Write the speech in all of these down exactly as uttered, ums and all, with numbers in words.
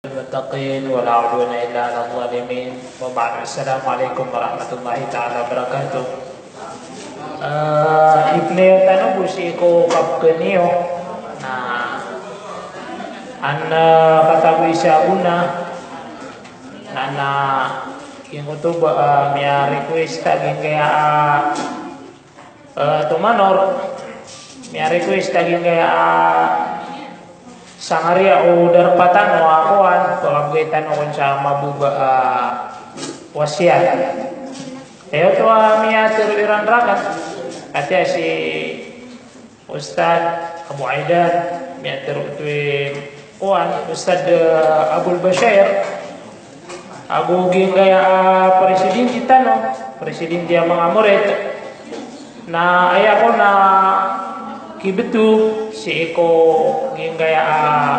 المتقين ولا عدوان إلا على الظالمين. وبعد، السلام عليكم ورحمة الله تعالى وبركاته. Eh, ipnaya tano bo sii ko kapkaniyo na an, eh, katago isa ona na, na giyangkoto ba, eh, miya-request a giyangkaya, eh, eh, tomanor, miya-request a giyangkaya, eh, sangariya o darpa tano a kowan, ko kabgay tano kon sa mababa a wasiyat. Aya oto a miyatharo iran raken, ati a si Ustadh Abu Aidan, miyatharo oto i kowan, Ustadh, eh, Abul Bashair, ago giyangkaya, ah, presidente tano, presidente a manga morit, na aya ko na kibto sii ko giyangkaya, ah,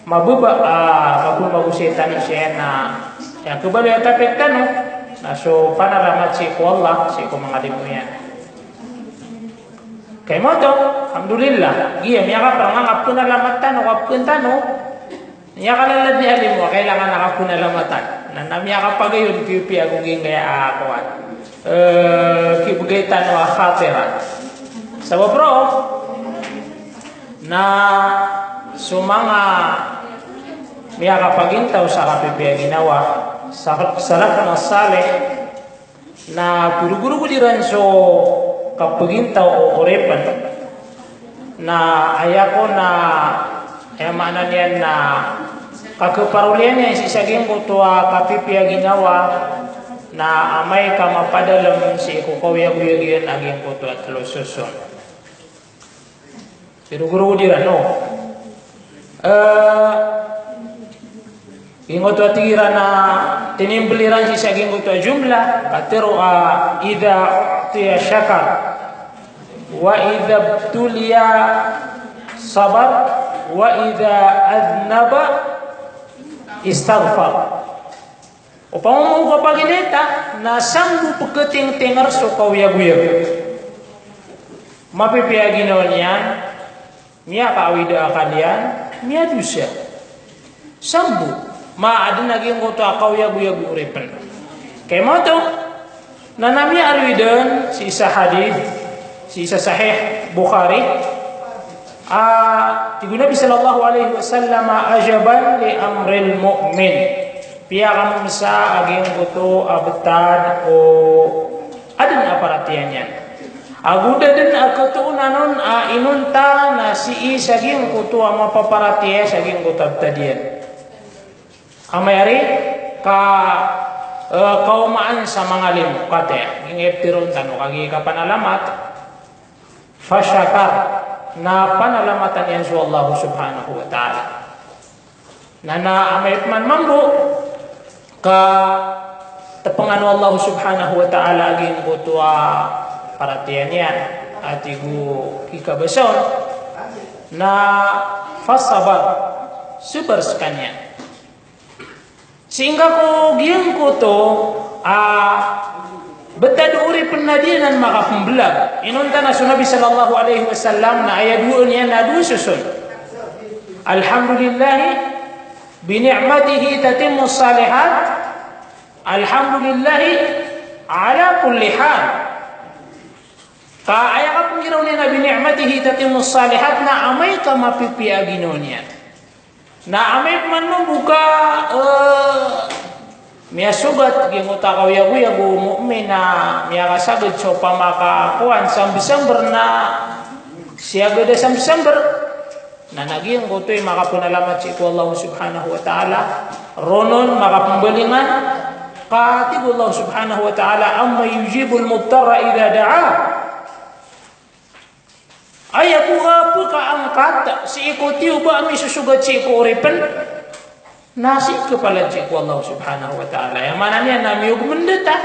mababa, ah, mago-, magosay tano siya na, aya kabaloy a topic tano na so panalamat sii ko Allah sii ko manga limo iyan. Kay mato, alhamdulillah, giya miyakaprang a kapnalamat tano, kapkn tano, miyakalalad niyan a limo a kailangan a kapnalamatan. Na, na miyakapagayon piyapiya ago giyangkaya a kowan, eh, kibgay tano a khatira. Sabap roo na so manga miyakapagintaw sa kapipiya ginawa, sa, salafun salih, na pagorogorog iran so kapagintaw o oripn. Na aya ko na, aya maana niyan na kakaparoliyan iyan sii sa giyangkoto a kapipiya ginawa, na amay ka mapadalm sii ko kaoyagoyag iyan a giyangkoto a tlo soson. Pagorogorog iran, no? Eh, giyangkoto a tig iran a tinimbl iran sii sa giyangkoto a jumlah, katharo a, "Idha u'tiya shakar, wa idha ibtuliya sabar, wa idha adhnaba istaghfar." Opama mambo ka pagineta, na sambo pkhatingtingar so kaoyagoyag. Mapipiya ginawa niyan, miyakaawid a akal iyan, miyadosa. Sambo, ma adn a giyangkoto a kaoyagoyag o oripn. Kay mato, na miyaaloy dn sii sa hadith, sii sa Sahih Bukhari, a, tig o Nabi sallallahu alaihi wasallam, "Ajaban li amril mu'min." Piyakammsa a giyangkoto a btad o adn a paratiyaya niyan. Ago da dn a katoonan on a inonta na sii sa giyangkoto a mapaparatiyaya sa giyangkoto a btad iyan. Amay ari ka, eh, kaomaan sa manga limo, katii, giyangkai ptharoon tano kagiya kapanalamat. Fashakar, na panalamatan iyan so Allah subhanahu wa ta'ala. Na, na amay pman mambo ka tpngan o Allah subhanahu wa ta'ala a giyangkoto a paratiyaya niyan, a tig o kikabasa on, na fasabar, sabar skaniyan. Sii ngka ko giyangkoto a btad o oripn na di anan makapmblag. Inonta na so Nabi sallallahu alaihi wasallam na aya dowa niyan na dowa soson. Alhamdulillahi bi ni'matihi tatimmus salihat. Alhamdulillahi ala kulli hal. Ka aya kapnggiraw niyan a bi ni'matihi tatimmus salihat na amay ka mapipiya a ginawa niyan. Na amay pman mambo ka, eh, miyasogat giyangkoto a kaoyagoyag o mu'min na miyakasagad sa opama ka kowan, sambsambr na siyagad a sambsambr. Na giyangkoto i makapnalamat sii ko Allah subhanahu wa ta'ala, ron on makapmbalingan, ka tig o Allah subhanahu wa ta'ala, "Amman yujibul mudtarra idha da'ah." Aya bo a pkaangkat sii ko tiyoba a misosogat sii ko oripn, na sii kapalad sii ko Allah subhanahu wa ta'ala. Aya maana niyan na miyog mndata.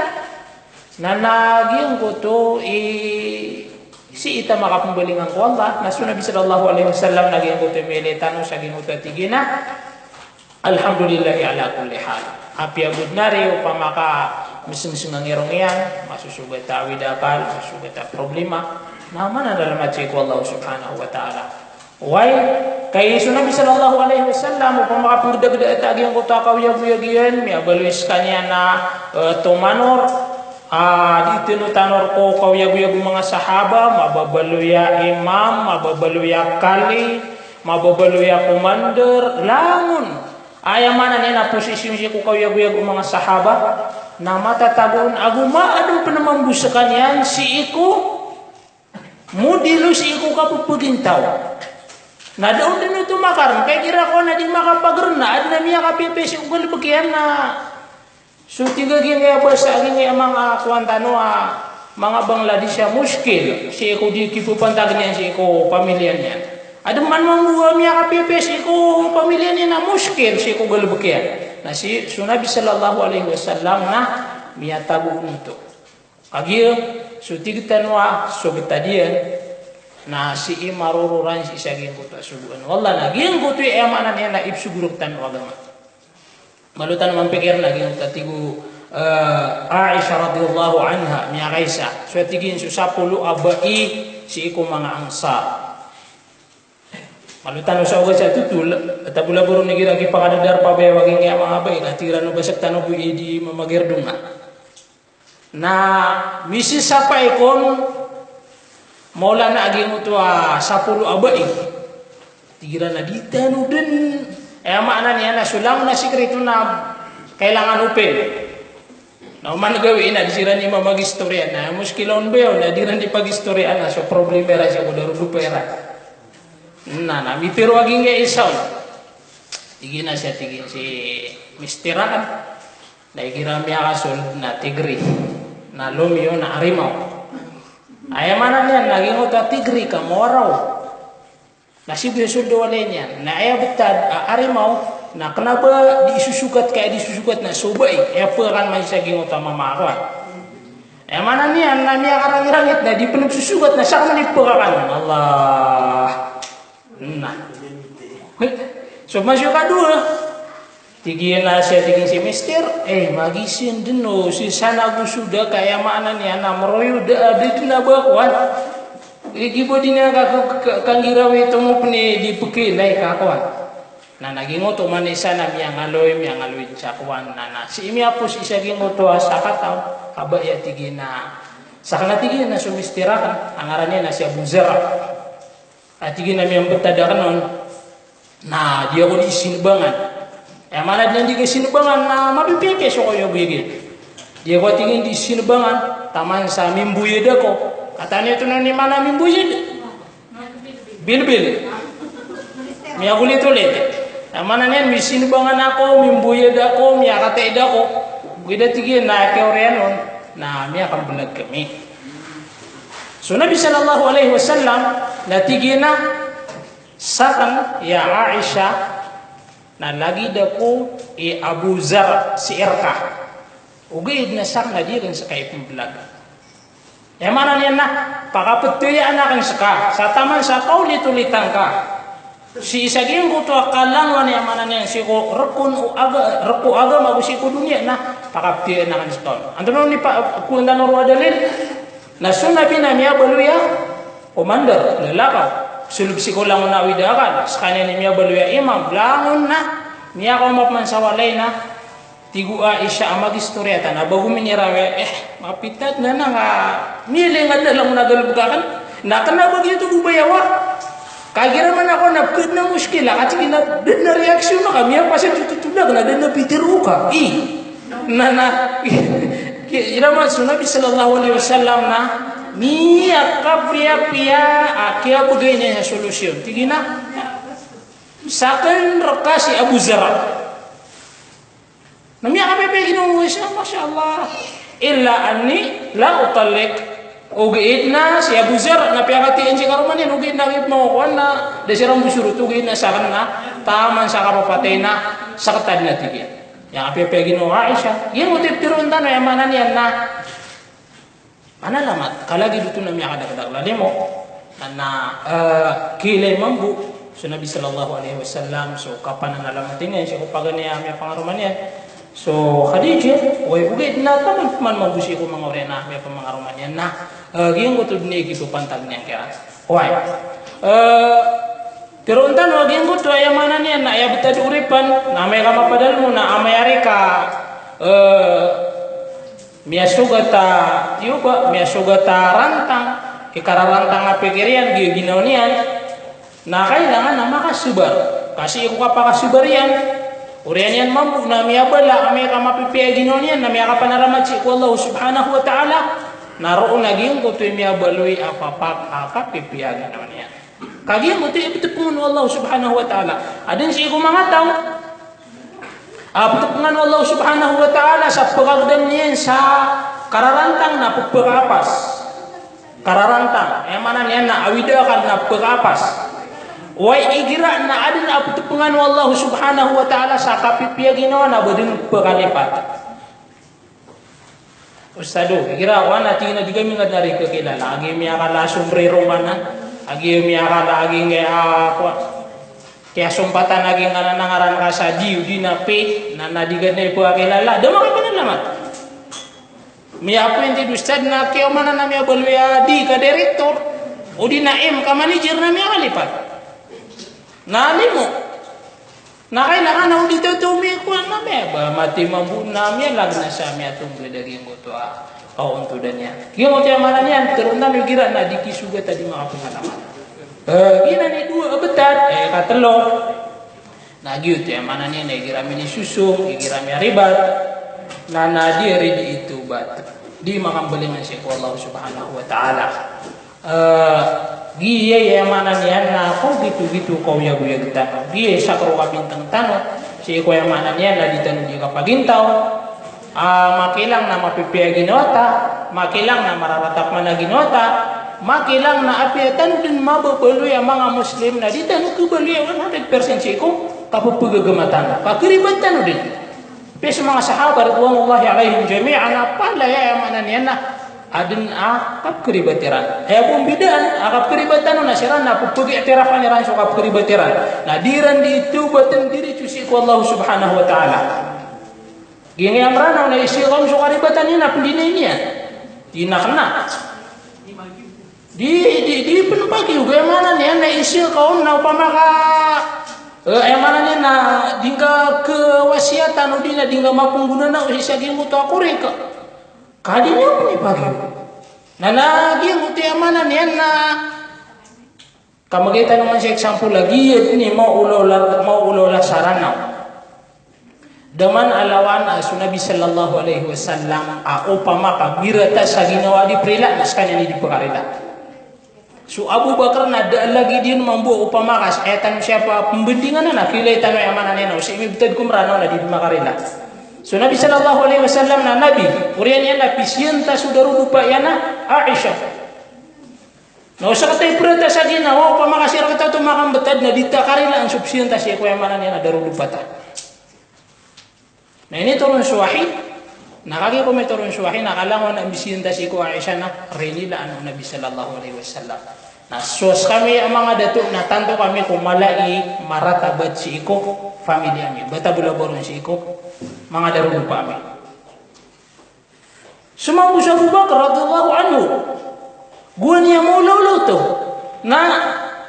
Na, na giyangkoto i sii ta makapmbalingan ko Allah, na so Nabi sallallahu alaihi wasallam na giyangkoto i miyailay tano sa giyangkoto a tig iyan a, "Alhamdulillahi ala kulli hal." Apiya bo dn ari opama ka msngsng a ngirong iyan, masosogat a awid a akal, masosogat a problema, na mananalamat sii ko Allah subhanahu wa ta'ala. Oway, ka so Nabi sallallahu alaihi wasallam, opama ka pnggdagdaa ta giyangkoto a kaoyagoyag iyan, miyabaloy skaniyan a, eh, tomanor, a, di tano tanor ko kaoyagoyag o manga sahaba, mababaloy a imam, mababaloy a kali, mababaloy a commander, langon. Aya maana niyan na posisyon sii ko kaoyagoyag o manga sahaba, na matatago on ago maadn pn mambo skaniyan sii ko modelo sii ko kapepegintaw. Na da on dn oto makarn, ka igira kowan a di makapagrn na adn a miyakapiyapiya sii ko galbk iyan na so tig a giyangkaya basa a giyangkaya manga kowan tano a manga Bangladesh a muskil sii ko di kipapantag niyan sii ko pamilya niyan. Adn man mambo a miyakapiyapiya sii ko pamilya niyan na muskil sii ko galbk iyan. Na sii so Nabi sallallahu alaihi wasallam na miyatago on oto. Kagiya so tig tano a so btad iyan na sii marororan sii sa giyangkoto a sogoan o Allah, na giyangkoto i aya maana niyan na ipsogo rktano a agama. Malo tano mampikir na giyangkoto a tig o, eh, Aisha radhiyallahu anha, miyakaisa. So tig iyan so sapolo a bai sii ko manga Ansar. Malo tano sa oga sa totol, tabola boron igira kipakadadarpa a bayaw a giyangkaya manga bai, na tig iran o ba sktano bo i di mamagirdonga. Na misisapay kon maolana a giyangkoto a sapolo a bai. Tig iran a di tano dn. Aya maana niyan na so langon a sikreto na kailangan open. Na oman gawii na di siran i mamagistorya na muskila on bayaw na di ran di pagistorya na so problema iran sii ko darodopa iran. Na, na mitharo a giyangkaya isa on. Tig iyan a siya tig iyan si mister akn. Na igira miyakasold na tigri. Na lomiyo na arimaw. Aya maana niyan na giyangkoto a tigri ka mawaraw. Na sii bo so sold o walay niyan. Na aya btad a arimaw, na kna ba di sosogat ka aya di sosogat na so bai. Aya pkakan man sa giyangkoto a mama a kowan. Aya maana niyan na miyakarangirangit na di pn sosogat na sakn i pkakan. Allah. Na. So man so kadowa. Tig iyan a siya tig iyan si mister, eh, magisin dn o, sii san ago so da ka aya maana niyan na mroyo da a da dn a ba kowan. Igira bo di niyan ka, ka, ka, kanggirawi tomo pn i di pkhailay ka kowan. Na, na giyangkoto man isa na miyangaloy, miyangaloy sa kowan. Na, na sii miyapos isa giyangkoto a sakataw, ka bai a tig iyan a sakn a tig iyan a so mister akn, a ngaran iyan na si Abu Zar. A tig iyan a miyambtad akn on, na di ako di sinbangan. Aya maana dn a di ka sinbangan na mapipiya so kaoyagoyag iyan. Di ako, a tig iyan, di sinbangan, taman sa mimboyad ako. Kataan iyo oto na aya maana a mimboyad? Bilbil. Miyagolit-olit. Aya maana niyan, misinbangan ako, mimboyad ako, miyakataid ako. Ogaid a tig iyan na kiyaoriyan on na miyakamblag kami. So Nabi sallallahu alaihi wasallam na tig iyan a sakn, ya Aisha, na lagid ako i Abu Zar sii rka. Ogaid na sakn na di akn ska ipmblag. Aya maana niyan na pakaptiyaan akn ska sa taman sa kaolit-olitan ka sii sa giyangkoto a kalangowan, aya maana niyan sii ko rkon o aga-, rk o agama ago sii ko doniya, na pakaptiyaan akn ska on. Antonaa i pa-, kowan tano roo a dalil? Na so Nabi na miyabaloy a commander, lalakaw. Sold sii ko langon a awid a akal. Skaniyan i miyabaloy a imam, langon na miyakaoma pman sa walay na tig o Aisha a magistorya ta na bago minirawi, eh, mapitad na na nga miling a da langon a galbk akn. Na kna ba giyoto bo bayawa. Kagira man ako na pkd na muskila, ka tig iyan a da dn a reaksyon ka, miyapasad so totol akn na da dn a pitharo ka. I. Na, na, ira man so Nabi sallallahu alaihi wasallam na miyakapiyapiya a kiyabgay niyan a solusyon. Tig iyan a, sakn rka si Abu Zar. Na miyakapiyapiya ginawa niyan, masha Allah. Illa anni la utalliq. Ogaid na si Abu Zar na piyakatiyaan si karoma niyan, ogaid na giyoto a kowan na da siran bo sorot, ogaid na sakn na taman sa kapapatay na sktad na, tig iyan. Aya kapiyapiya ginawa o Aisha, giyangkoto i ptharoon tano, aya maana niyan na manalamat, ka lagid oto na miyakadakdakl a limo, na, eh, kiilay mambo so Nabi sallallahu alaihi wasallam, so kapananalamat iyan sii ko paganay a miyapangaroma niyan so Khadijah, oway, ogaid na taman pman mambo sii ko manga oriyan a miyapamangaroma niyan na, eh, giyangkoto dn i kipapantag niyan kiran. Oway. Eh, Tharoon tano a giyangkoto a aya maana niyan na aya btad o oripen na amay ka mapadalm on na amay ari ka, eh, miyasogat a, iyo ba, miyasogat a rantang, ikararantang a pikir iyan, giya ginawa niyan, na kailangan a makasabar. Ka sii ko kapakasabar iyan, oriyan iyan mambo na miyabala amay ka mapipiya a ginawa niyan na miyakapanaramat sii ko Allah subhanahu wa ta'ala, na roo na giyangkoto i miyabaloy a papak a kapipiya a ginawa niyan. Ka giyangkoto i ptpngan o Allah subhanahu wa ta'ala. Adn sii ko manga taw a ptpngan o Allah subhanahu wa ta'ala sa pkagdam niyan sa kararantang na pphakaapas. Kararantang, aya maana niyan na awid a akal na pphakaapas. Oway, igira na adn a ptpngan o Allah subhanahu wa ta'ala sa kapipiya a ginawa na ba dn pphakalipat. Ustadh, igira ako na tig iyan a di kami ngka dn ari kakilala, a giya miyakala a sombrero ngka na, a giya miyakala a giya ngka, ah, kowan, kiyasompatan a giya ngka na ngaran ka sa D, o di na P, na, na di ka dn ipkakilala, da makapanalamat. Miya-appointed ustadh na kiyaoma na miyabaloy a D ka director, o di na M ka manager na miyakalipat. Na limo. Na kailangan a o di taw tomi kowan na miyabamati mambo na miyalag na sa miyatonggad a giyangkoto a kaontodan iyan. Giyangkoto aya maana niyan, tharoon tano igira na di kisogat a di makapanalamat. Eh, giyanan i dowa a btad, eh, katlo. Na giyoto aya maana niyan na igira minisosong, igira miyaribat, na, na di ari di itobat. Di makambalingan sii ko Allah subhanahu wa ta'ala. Eh, giyaya aya maana niyan na kaogitogito, kaoyagoyag tano. Giyaya i sakn o kabintang tano. Sii ko aya maana niyan na di tano di kapagintaw. Ah, makilang na mapipiya a ginawa ta, makilang na mararatap man a ginawa ta, makilang na apiya tano dn mababaloy a manga Muslim na di tano kabaloy a one hundred percent sii ko kappagagama tano. Ka karibat tano dn. Apiya so manga sahaba ridwanullahi alaihim jami'an na palaya aya maana niyan na adn a kapkaribat iran. Aya bo mbidaan a kapkaribat tano na siran na pphag-i'tirafan iran so kapkaribat iran. Na di iran di itobatn diritso sii ko Allah subhanahu wa ta'ala. Giyangkaya Mranaw na isikn so karibatan iyan na pndinayn iyan. Di na kna. Di, di, di pn pagiyo, aya maana niyan na isikn na opama ka, eh, aya maana niyan na di ngka kawasiyatan o di na di ngka mapnggonanao sii sa giyangkoto a korek. Ka di niyan pn ipagiyo. Na, na giyangkoto aya maana niyan na ka magay tano man sa example a giya dn i maolaola, maolaola sa Ranaw. Da man a lawan a so Nabi sallallahu alaihi wasallam a opama ka birata sa ginawa di prila na skaniyan i di pkarila. So Abu Bakar na da a lagid iyan mambo a opama ka sa aya tano siya pmbandingan na, na kilay tano aya maana niyan na o sii mibtad ko Mranaw na di dn makarila. So Nabi sallallahu alaihi wasallam na Nabi, oriyan iyan na pisiyanta so darodopa iyan a Aisha. Na o sakataw i prata sa ginawa, opama ka si rktano makambtad na di ta karilaan so psiyanta sii ko aya maana niyan a darodopa ta. Na initoron so wahi, na kagiya ko mitoron so wahi, na kalangowan a misiyanta sii ko Aisha na rinilaan o Nabi sallallahu alaihi wasallam. Na so skami a manga dato na tanto kami ko mala i maratabat sii ko family ami. Bata bolaboron sii ko manga darodopa ami. So mambo so Abu Bakar radhiyallahu anhu, gowani a maolaola oto, na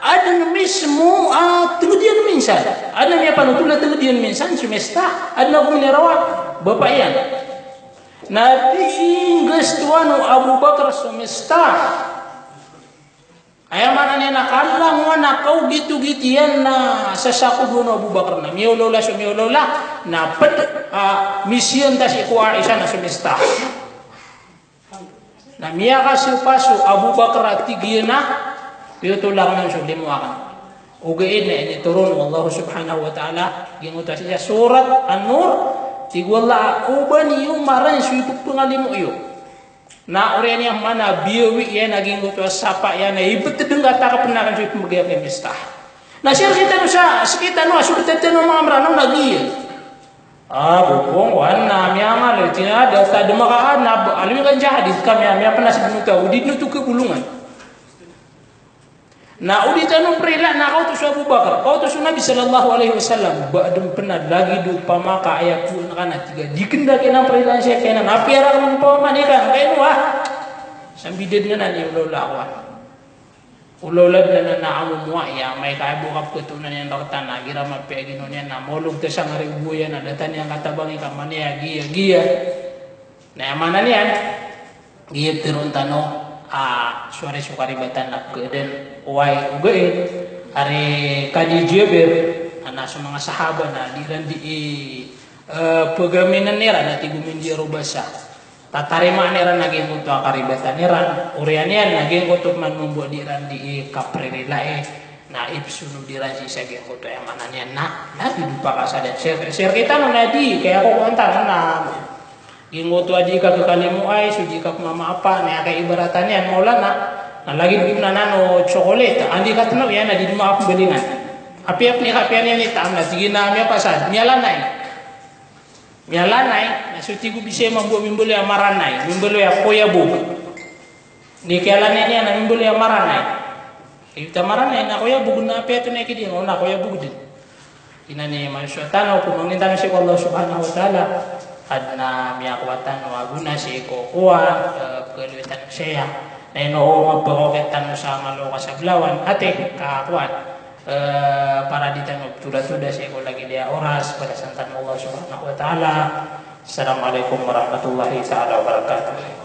adn mismo a tngd iyan minsan. Adn a miyapanothol a tngd iyan minsan so Mistah. Adn a gowani rawa, bapa iyan. Na di inggastowan o Abu Bakar so Mistah. Aya maana niyan na kalangowan a kaogitogit iyan na sasakob on o Abu Bakar na miyaolaola so miyaolaola, na pd a misiyanta sii ko Aisha na so Mistah. Na miyakasopa so Abu Bakar a tig iyan a piyotol akn on so limo akn. Ogaid na initoron o Allah subhanahu wa ta'ala giyangkoto a sii sa Surat An-Nur, tig o Allah a oba niyo marn so ipphapngalimo iyo. Na oriyan iyan man a biyawi iyan a giyangkoto a sapa iyan a ibtad ngka a takpn akn so ipmbgay akn i Mistah. Na sii rktano sa, sktano a so btad tano a manga Mranaw na giya. Ah, bopong, wan na miyangal, tina da ta dmaka na, alwi kan jahadid kami a miyapnas dn oto, o di dn oto kabolongan. Na o di tano prila na kaoto so Abu Bakar, kaoto so Nabi sallallahu alaihi wasallam, ba adn pn a lagid o opama ka aya kowan ka na tig a di kn da kna prilaan sii kna, na apiya rakn opama ni ka, kaino a. Sambi da dn anan i olaola ako a. Olaola dn a na amomoa iyan, amay ka aya bo kapkhatoona niyan rktano, igira mapiya ginawa niyan na maolog ta sangkaribo iyan na da tano iyan katabangi ka mani a giya, giya. Na aya maana niyan, giya tharoon tano a so ari so karibatan na pkhaadn, oway, ogaid, ari ka di Jabir, na so manga sahaba na di iran di, eh, pagaminn iran a tig o mindiya ro basa. Tatarimaan iran a giyangkoto a karibatan iran, oriyan iyan na giyangkoto pman mambo a di iran di kapririlai, na ipsonod iran sii sa giyangkoto, aya maana niyan na, na di dn pakasada. Sir, sir, kita no na di, kaya ko kuwan tano na giyangkoto a di ka kakalimoay, so di ka pmamaapa, na aya kaibaratan iyan, Maulana, na lagid dn na nano chocolate, andi ka tano iyan na di dn makapmbalingan. Apiya pn i kapiya niyan i taam na, tig iyan a miyapasad, miyalanay. Miyalanay, na so tig o bisay mambo a mimbaloy a maranay, mimbaloy a koyabog. Di kiyalanay niyan na mimbaloy a maranay. Aya maranay na koyabog na apiya tano i kidingo na koyabog dn. Giyanan i masowa tano, pamangnin tano sii ko Allah Subhanahu wa Ta'ala, adn a miyakowa tano a gona sii ko kowan, eh, pkhaloy tano saya. Na ino o mapkhokit tano sa malo ka sablawan, ati, ka kowan. Eh, para di tano pthoda-thoda sii ko lagid a oras, balasan tano o Allah Subhanahu wa Ta'ala. Assalamu alaikum warahmatullahi ta'ala wabarakatuh.